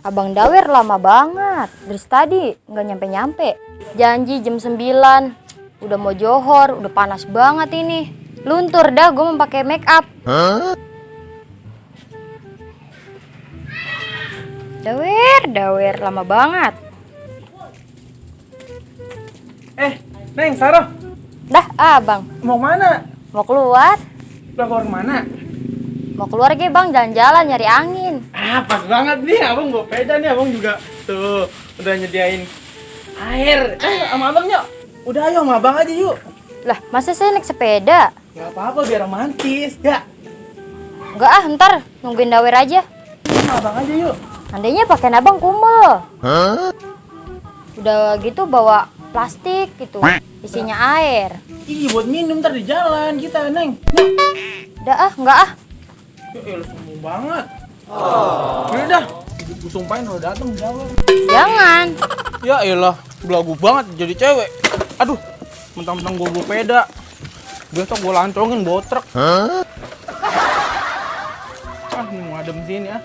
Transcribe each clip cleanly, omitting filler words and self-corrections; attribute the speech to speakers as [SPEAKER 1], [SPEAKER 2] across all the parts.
[SPEAKER 1] Abang Dawer lama banget. Dari tadi nggak nyampe-nyampe. Janji jam 9. Udah mau johor, udah panas banget ini. Luntur dah gue mau pakai make up. Dawer lama banget.
[SPEAKER 2] Neng, Sarah,
[SPEAKER 1] Dah, abang.
[SPEAKER 2] mau mana?
[SPEAKER 1] Mau keluar?
[SPEAKER 2] Udah keluar mana?
[SPEAKER 1] Mau keluar ge bang, jalan-jalan nyari angin.
[SPEAKER 2] Pas banget nih, abang bawa sepeda nih, abang juga tuh udah nyediain air. Sama abang yuk. Udah ayo sama abang aja yuk.
[SPEAKER 1] Lah, masa saya naik sepeda?
[SPEAKER 2] Gak apa-apa biar romantis, ya.
[SPEAKER 1] Enggak ah, ntar nungguin Dawer aja.
[SPEAKER 2] Sama abang aja yuk.
[SPEAKER 1] Andainya pakaian abang kumel. Udah gitu bawa plastik gitu, isinya air.
[SPEAKER 2] Ih, buat minum ntar di jalan kita, Neng.
[SPEAKER 1] Udah ah, enggak ah.
[SPEAKER 2] Ya lu sombong banget. Udah dah. Gue sumpahin kalau dateng jawab.
[SPEAKER 1] Jangan.
[SPEAKER 2] Ya elah, belagu banget jadi cewek. Aduh, mentang-mentang gue bawa sepeda. Besok gue lancongin bawa truk. Ini mau adem sini ya.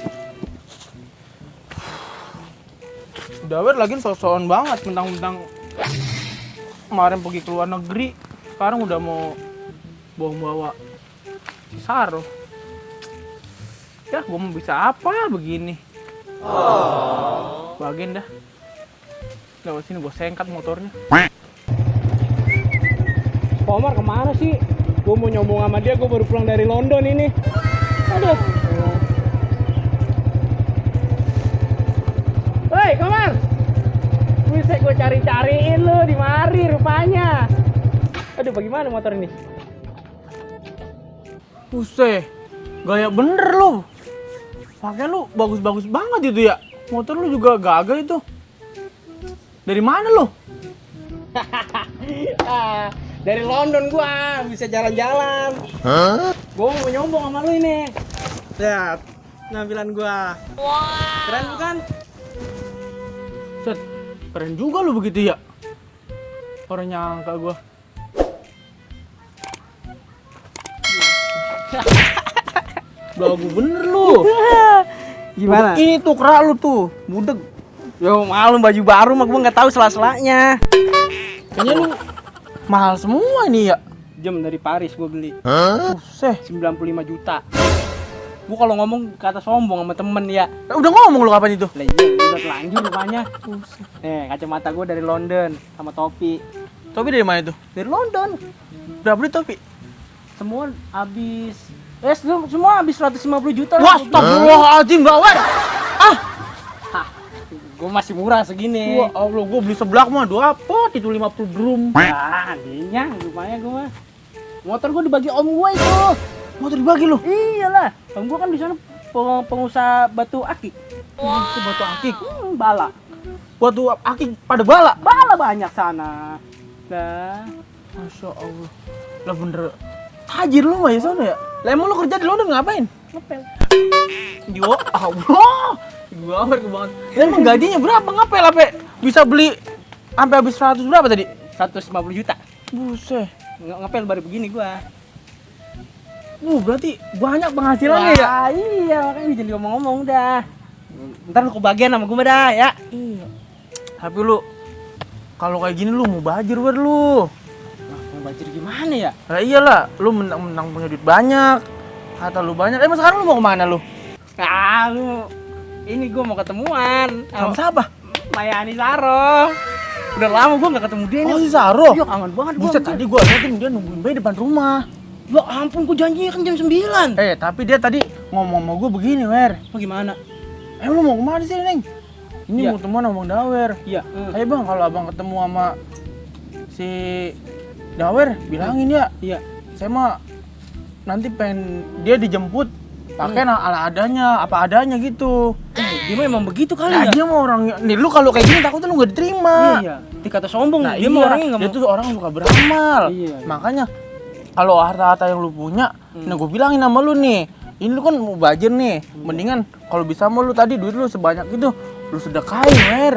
[SPEAKER 2] Dawer lagi sok-sokan banget, mentang-mentang kemarin pergi ke luar negeri, sekarang udah mau bawa-bawa Saroh. Ya, gue mau bisa apa begini? Bagian dah. Lewat sini gue sengkat motornya.
[SPEAKER 3] Pak Omar kemana sih? Gue mau nyombong sama dia, gue baru pulang dari London ini. Aduh. Hei, Komar! Bisa gue cari-cariin lu di mari rupanya. Aduh, bagaimana motor ini?
[SPEAKER 2] Buset, gaya bener lu. Pakaian lu bagus-bagus banget itu ya. Motor lu juga gagah itu. Dari mana lu?
[SPEAKER 3] Dari London gua, bisa jalan-jalan. Gua mau nyombong sama lu ini. Lihat, penampilan gua. Keren bukan?
[SPEAKER 2] Set, keren juga lu begitu ya. Orang nyangka gua. Bagus bener lu.
[SPEAKER 3] Gimana?
[SPEAKER 2] Ini tuh kerak lu tuh, budeg.
[SPEAKER 3] Yo, malu baju baru mah gua nggak tahu sela-selanya.
[SPEAKER 2] Kayaknya lu mahal semua ini ya.
[SPEAKER 3] Jam dari Paris gua beli.
[SPEAKER 2] Buset.
[SPEAKER 3] 95 juta. Gua kalau ngomong kata sombong sama temen ya.
[SPEAKER 2] Udah ngomong lu kapan itu?
[SPEAKER 3] Lah iya, udah telanjur rupanya. Kacamata gua dari London sama topi.
[SPEAKER 2] Topi dari mana itu?
[SPEAKER 3] Dari London.
[SPEAKER 2] Berapa beli topi?
[SPEAKER 3] Semua habis semua habis 150 juta.
[SPEAKER 2] Wah, astagfirullahaladzim, Dawer.
[SPEAKER 3] Gue masih murah segini.
[SPEAKER 2] Wah, Allah, gua beli seblak mah 2 pot itu 50 drum.
[SPEAKER 3] Adanya rupanya gue mah. Motor gue dibagi om gue itu.
[SPEAKER 2] Motor dibagi lu?
[SPEAKER 3] Iyalah, om gue kan di sana pengusaha batu akik.
[SPEAKER 2] Itu batu akik.
[SPEAKER 3] Bala.
[SPEAKER 2] Batu akik pada bala.
[SPEAKER 3] Bala banyak sana. Nah,
[SPEAKER 2] Masya Allah. Lah bener tajir lu mah ya sana ya? Lah emang lu kerja di London ngapain?
[SPEAKER 3] ngepel.
[SPEAKER 2] Ya Allah. Gua banget. Lah emang gajinya berapa ngapel apa? Bisa beli sampai habis 100 berapa tadi?
[SPEAKER 3] 150 juta.
[SPEAKER 2] Buset.
[SPEAKER 3] Ngepel baru begini gua.
[SPEAKER 2] Berarti banyak penghasilannya ya?
[SPEAKER 3] Iya, makanya jadi ngomong-ngomong dah. Ntar lu kebagian sama gua dah ya.
[SPEAKER 2] Iya. Tapi lu kalau kayak gini lu mau bajir wer lu.
[SPEAKER 3] Mau bajir gimana ya?
[SPEAKER 2] Lah iyalah, lu menang punya duit banyak. Kata lu banyak. Emang sekarang lu mau kemana lu?
[SPEAKER 3] Ini gue mau ketemuan
[SPEAKER 2] Sama siapa?
[SPEAKER 3] Mayani Saro. Udah lama gue gak ketemu dia nih.
[SPEAKER 2] Oh, si Saro.
[SPEAKER 3] Iya, kangen banget gua.
[SPEAKER 2] Buset, tadi gua liatin dia nungguin bayi depan rumah.
[SPEAKER 3] Ya ampun, gue janjinya kan jam 9.
[SPEAKER 2] Tapi dia tadi ngomong sama gua begini, Wer.
[SPEAKER 3] Gimana?
[SPEAKER 2] Lu mau kemana sih, Neng? Ini
[SPEAKER 3] Iya.
[SPEAKER 2] mau temuan sama Bang Dawer.
[SPEAKER 3] Iya.
[SPEAKER 2] Ayo Bang, kalau Abang ketemu sama si Dawer, bilangin ya.
[SPEAKER 3] Iya.
[SPEAKER 2] Saya mah nanti pengen dia dijemput pakai ala adanya, apa adanya gitu.
[SPEAKER 3] Dia mah emang begitu kali
[SPEAKER 2] Nah,
[SPEAKER 3] ya?
[SPEAKER 2] dia mau orang nih, lu kalau kayak gini takutnya lu gak diterima.
[SPEAKER 3] Iya. Dikata sombong,
[SPEAKER 2] Nah,
[SPEAKER 3] dia mah orangnya gak
[SPEAKER 2] dia
[SPEAKER 3] mau.
[SPEAKER 2] tuh orang yang suka beramal.
[SPEAKER 3] Iya.
[SPEAKER 2] Makanya kalau harta-harta yang lu punya, nah gue bilangin sama lu nih, ini lu kan mau bajir nih, mendingan kalau bisa mau lu tadi duit lu sebanyak itu, lu sedekahin, Wer.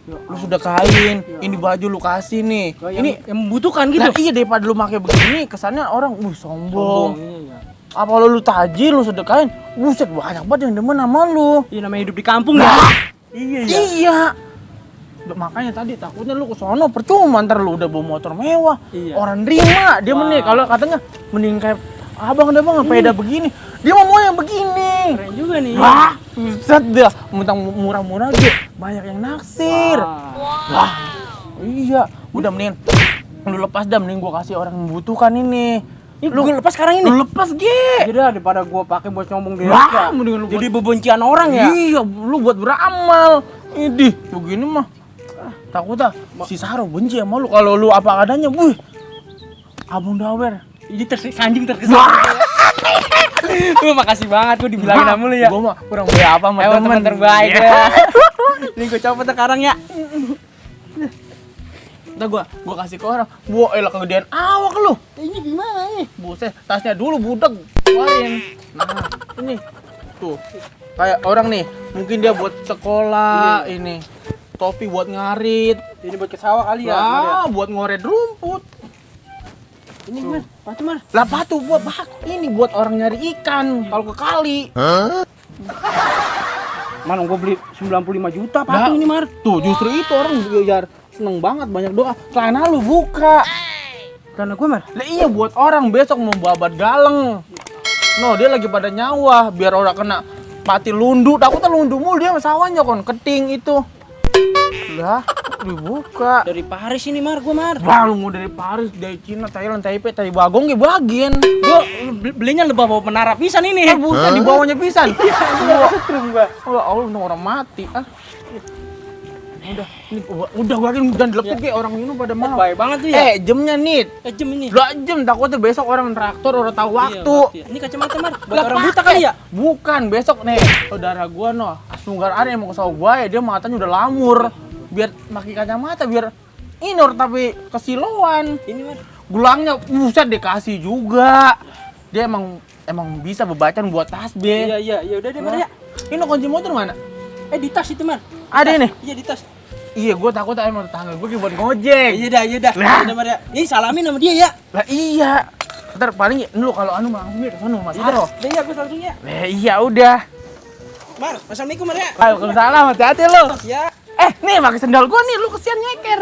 [SPEAKER 2] Lu sedekahin, ini baju lu kasih nih.
[SPEAKER 3] Yang,
[SPEAKER 2] Ini
[SPEAKER 3] yang membutuhkan gitu.
[SPEAKER 2] nah, iya daripada lu pakai begini, kesannya orang, sombong.
[SPEAKER 3] Iya.
[SPEAKER 2] Apa lu tajir lu sedekahin? Buset, banyak banget yang demen sama lu.
[SPEAKER 3] Iya namanya hidup di kampung ya. Iya ya.
[SPEAKER 2] Iya. Makanya tadi takutnya lu ke sono percuma, ntar lu udah bawa motor mewah.
[SPEAKER 3] Iya.
[SPEAKER 2] Orang nerima, dia mending kalau katanya mending kayak abang deh bang, peda begini. Dia mau yang begini.
[SPEAKER 3] Keren juga nih.
[SPEAKER 2] Wah, buset dah, mentang murah-murah aja banyak yang naksir. Wah, iya, udah mending lu lepas dah, mending gua kasih orang yang membutuhkan ini.
[SPEAKER 3] Lu lepas sekarang ini.
[SPEAKER 2] Lu lepas ge.
[SPEAKER 3] Jadi daripada gua pakai buat nyombong diri
[SPEAKER 2] Wah, mendingan lu
[SPEAKER 3] jadi bebencian orang ya.
[SPEAKER 2] Iya, lu buat beramal. Idih, begini mah. Takutnya si Saro benci sama lu kalau lu apa adanya. Wih, Abang Dawer.
[SPEAKER 3] Ini sanjing terkesan. Lu makasih banget gua dibilangin sama lu ya.
[SPEAKER 2] Gua mah kurang bea apa sama
[SPEAKER 3] teman terbaik ya. Ini gua copot sekarang ya.
[SPEAKER 2] Ntar gua kasih ke orang. Wah, elah kegedean awak lu.
[SPEAKER 3] Ini gimana nih?
[SPEAKER 2] Buset, tasnya dulu budak keluarin. Nah, ini tuh kayak orang nih, mungkin dia buat sekolah ini. Topi buat ngarit.
[SPEAKER 3] Ini buat ke sawah kali ya.
[SPEAKER 2] Wah, buat ngoret rumput.
[SPEAKER 3] Ini gimana? Patu Mar.
[SPEAKER 2] Lah patu buat ini buat orang nyari ikan kalau ke kali.
[SPEAKER 3] Mana gua beli 95 juta patu ini Mar.
[SPEAKER 2] Tuh justru itu orang biar seneng banget, banyak doa. Celana lu buka.
[SPEAKER 3] Karena gua Mar.
[SPEAKER 2] Lah iya buat orang besok mau babat galeng. No, dia lagi pada nyawa biar orang kena mati lundu. Takutnya lundu mulu dia sama sawahnya kon keting itu. Lah, dibuka.
[SPEAKER 3] Dari Paris ini Mar, gua Mar.
[SPEAKER 2] Wah, lu mau dari Paris, dari Cina, Thailand, Taipei, Tai Bagong ya bagian.
[SPEAKER 3] Gua belinya lebah bawa menara pisan ini.
[SPEAKER 2] Bukan di bawahnya pisan.
[SPEAKER 3] Gua setrum gua.
[SPEAKER 2] Oh, Allah, untung orang mati. Ah. Udah gua yakin jangan dilepet ge orang minum pada mau.
[SPEAKER 3] Baik banget tuh ya.
[SPEAKER 2] Jamnya nit.
[SPEAKER 3] Jam ini.
[SPEAKER 2] Lah jam takutnya besok orang traktor orang tahu waktu.
[SPEAKER 3] Iya, ini kacamata Mar. Buat
[SPEAKER 2] Lah,
[SPEAKER 3] orang buta
[SPEAKER 2] pakai.
[SPEAKER 3] kali ya?
[SPEAKER 2] Bukan, besok nih saudara gua noh, Asunggar Are yang mau ke sawah gua ya, dia matanya udah lamur. Biar pakai kacamata biar inor tapi kesiloan.
[SPEAKER 3] Ini Mar.
[SPEAKER 2] Gulangnya buset dikasih juga. Dia emang bisa bebacan buat tasbih.
[SPEAKER 3] Iya, udah deh Mar ya.
[SPEAKER 2] Ini kunci motor mana?
[SPEAKER 3] Di tas itu Mar.
[SPEAKER 2] Ada ini.
[SPEAKER 3] Iya di tas.
[SPEAKER 2] Iya, gua takut emang tetangga gua buat ngojek.
[SPEAKER 3] Iya dah.
[SPEAKER 2] Lah.
[SPEAKER 3] Udah Mar ya. Ini salamin sama dia ya.
[SPEAKER 2] Lah iya. Ntar paling lu kalau anu langsung ke sono Mas Haro.
[SPEAKER 3] Udah ya gua langsung ya.
[SPEAKER 2] Iya udah.
[SPEAKER 3] Mar, assalamualaikum Mar ya.
[SPEAKER 2] Waalaikumsalam, hati-hati lu.
[SPEAKER 3] Ya.
[SPEAKER 2] Nih pakai sendal gua nih, lu kesian nyeker.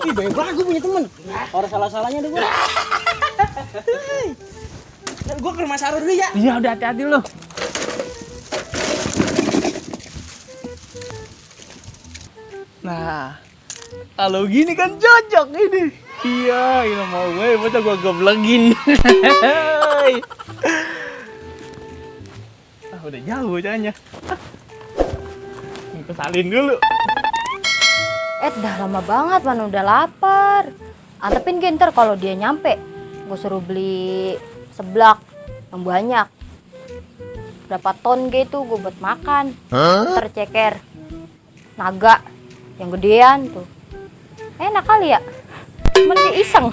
[SPEAKER 3] Ih, banyak banget gue punya temen. Orang salah-salahnya deh gue. Gue ke rumah Saro dulu ya.
[SPEAKER 2] Iya, udah hati-hati lu. Nah, kalau gini kan cocok ini. Iya, ini mau gue, bocah gua goblogin. Udah jauh bocahnya. Kesalin dulu.
[SPEAKER 1] Dah lama banget, mana udah lapar. Antepin ntar kalau dia nyampe, gue suruh beli seblak yang banyak. Berapa ton gitu gue buat makan. Ntar ceker naga yang gedean tuh. Enak kali ya. Cuman dia iseng.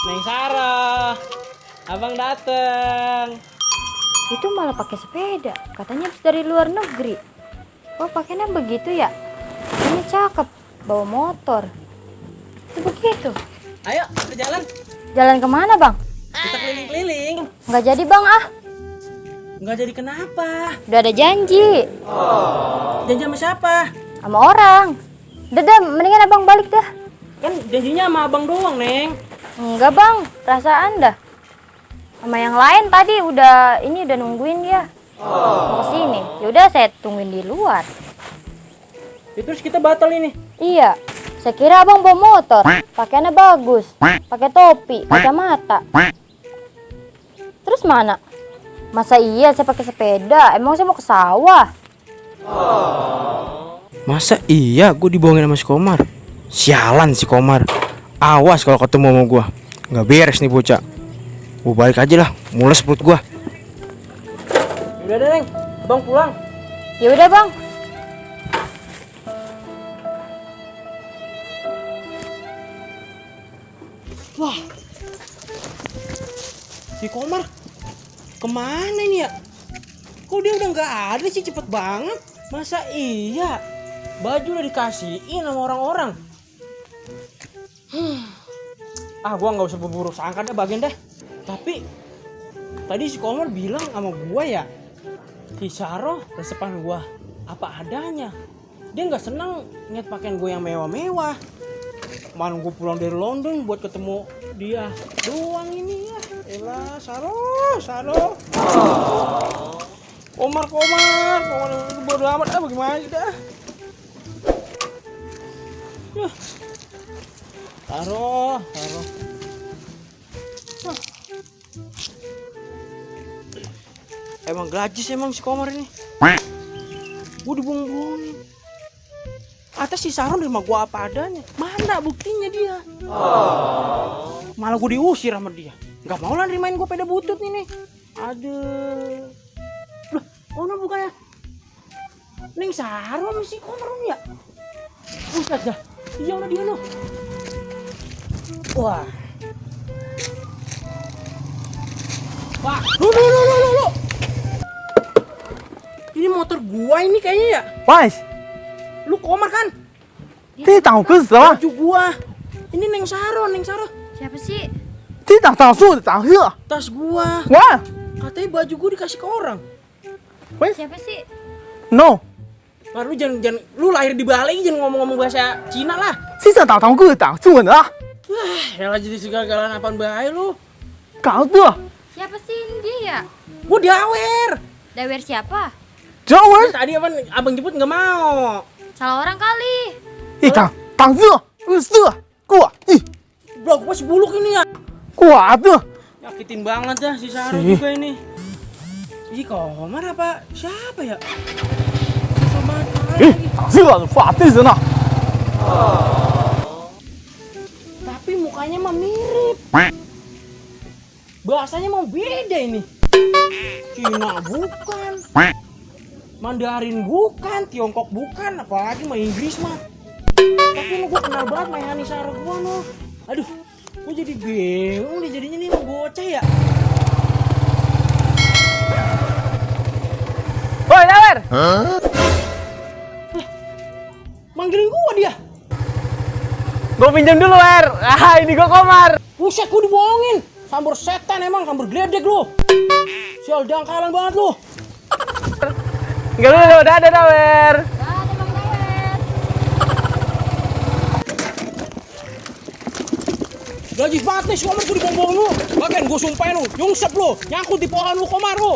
[SPEAKER 3] Neng Sarah, abang dateng.
[SPEAKER 1] Itu malah pakai sepeda. Katanya habis dari luar negeri. Oh, pakainya begitu ya? Ini cakep, bawa motor. Itu begitu.
[SPEAKER 3] Ayo, kita jalan.
[SPEAKER 1] Jalan kemana bang?
[SPEAKER 3] Kita keliling-keliling.
[SPEAKER 1] Nggak jadi bang ah.
[SPEAKER 3] Nggak jadi kenapa?
[SPEAKER 1] Udah ada janji.
[SPEAKER 3] Janji sama siapa?
[SPEAKER 1] Sama orang. Udah, mendingan abang balik dah.
[SPEAKER 3] Kan janjinya sama abang doang, Neng.
[SPEAKER 1] Enggak bang, perasaan dah. Sama yang lain tadi udah nungguin dia. Mau kesini. Yaudah saya tungguin di luar.
[SPEAKER 3] Ya, terus kita batal ini.
[SPEAKER 1] Iya, saya kira abang bawa motor. Pakaiannya bagus. Pakai topi, kacamata. Terus mana? Masa iya saya pakai sepeda? Emang saya mau ke sawah.
[SPEAKER 3] Masa iya gue dibohongin sama si Komar? Sialan si Komar. Awas kalau ketemu sama gue. Nggak beres nih bocah. Gue balik aja lah, mules perut gue. Udah deh Neng, abang pulang.
[SPEAKER 1] Ya udah bang.
[SPEAKER 3] Wah, si Komar kemana ini ya? Kok dia udah nggak ada sih, cepet banget. Masa iya? Baju udah dikasihin sama orang-orang. Gua nggak usah berburu sangka deh bagian deh. Tapi tadi si Komar bilang sama gua ya, si Saro resepan gua apa adanya. Dia nggak senang ngeliat pakaian gue yang mewah-mewah. Kemarin gue pulang dari London buat ketemu dia doang ini ya. Elah, Saro. Komar bodo amat bagaimana sih dah. Saro. Emang grajis emang si Komar ini. Gue dibuang-buangin. Atas si Saro nerima gue apa adanya. Mana buktinya dia? Malah gue diusir sama dia. Gak mau lah nerimain gue peda butut ini. Aduh. Loh, ono bukannya Neng Saro sama si Komar ya? Buset dah. Iya ono dia loh. Wah. Pak, lu. Ini motor gua ini kayaknya ya.
[SPEAKER 2] 喂，
[SPEAKER 3] Lu Komar kan?
[SPEAKER 2] 这挡棍子吗？
[SPEAKER 3] Baju gua. Ini Neng Saro.
[SPEAKER 1] Siapa sih?
[SPEAKER 2] 这挡树的挡热，
[SPEAKER 3] Tas gua.
[SPEAKER 2] 喂
[SPEAKER 3] Katanya baju gua dikasih ke orang.
[SPEAKER 1] Siapa sih?
[SPEAKER 2] ，no，
[SPEAKER 3] Mar, lu jangan lu lahir di Bali jangan ngomong-ngomong bahasa Cina lah.
[SPEAKER 2] 这挡棍子挡住的，
[SPEAKER 3] Wah, elah jadi segala-galanya apaan bahaya lu.
[SPEAKER 2] 搞的，
[SPEAKER 1] Siapa sih ini dia ya?
[SPEAKER 3] Gua diawer.
[SPEAKER 1] Dawer siapa?
[SPEAKER 2] 这我
[SPEAKER 3] Tadi abang jemput nggak mau.
[SPEAKER 1] Salah orang kali.
[SPEAKER 2] 一挡热，热，过，咦，
[SPEAKER 3] Bro, gua si buluk ini ya.
[SPEAKER 2] 过的，
[SPEAKER 3] Nyakitin banget dah si Saro
[SPEAKER 2] Sih.
[SPEAKER 3] juga ini. Ih, Komar apa? Siapa ya? Susah banget
[SPEAKER 2] 咦
[SPEAKER 3] lagi.，
[SPEAKER 2] 挡热的，发对着呢，
[SPEAKER 3] Tapi mukanya mah mirip. Bahasanya mau beda ini. Cina bukan. Mandarin bukan, Tiongkok bukan, apalagi mah Inggris mah. Tapi lu gua kenal banget Maihani Saro gua no. Aduh, gua jadi bingung nih jadinya nih mau bocah ya.
[SPEAKER 2] 喂，Dawer，
[SPEAKER 3] Manggilin gua dia.
[SPEAKER 2] gue pinjam dulu Wer, ini gue Komar.
[SPEAKER 3] Buset, gua dibohongin. Sambur setan emang, sambur gledek lu. Sial dangkalan banget lu.
[SPEAKER 2] Enggak dulu, udah ada Dawer.
[SPEAKER 1] Ada Bang Dawer.
[SPEAKER 3] Gajis banget nih si Komar tuh dibohong lu. Bagian gua sumpahin lu, nyungsep lu, nyangkut di pohon lu Komar lu.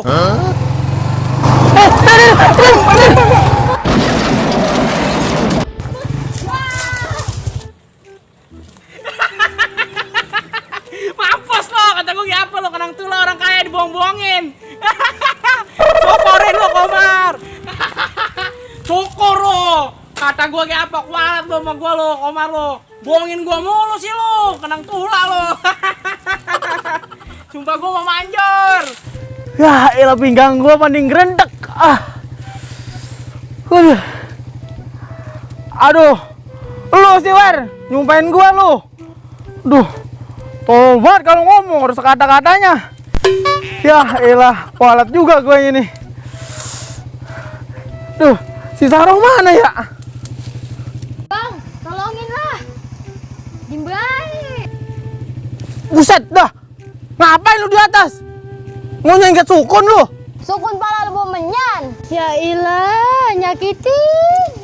[SPEAKER 3] Mampus lo, kata gue apa lo, kenang tuh lo orang kaya dibohong-bohongin. Syukurin lo Komar. Syukur lo. Kata gue kayak apa, kualat lo sama gue lo, Komar lo. Bohongin gue mulu sih lo, kenang tula lo. Sumpah gue mau manjur.
[SPEAKER 2] Ya elah pinggang gue mending gerendek. Aduh, lu sih Wer, nyumpain gue lu. Duh, tolol banget kalau ngomong harus kata-katanya. Ya elah, kualat juga gue ini. Duh, si Saro mana ya?
[SPEAKER 1] Bang, tolongin lah. Dimbaik.
[SPEAKER 2] Buset dah, ngapain lu di atas? Mau nyengket sukun lu?
[SPEAKER 1] Sukun pala lu menyan. Ya ilah, nyakitin.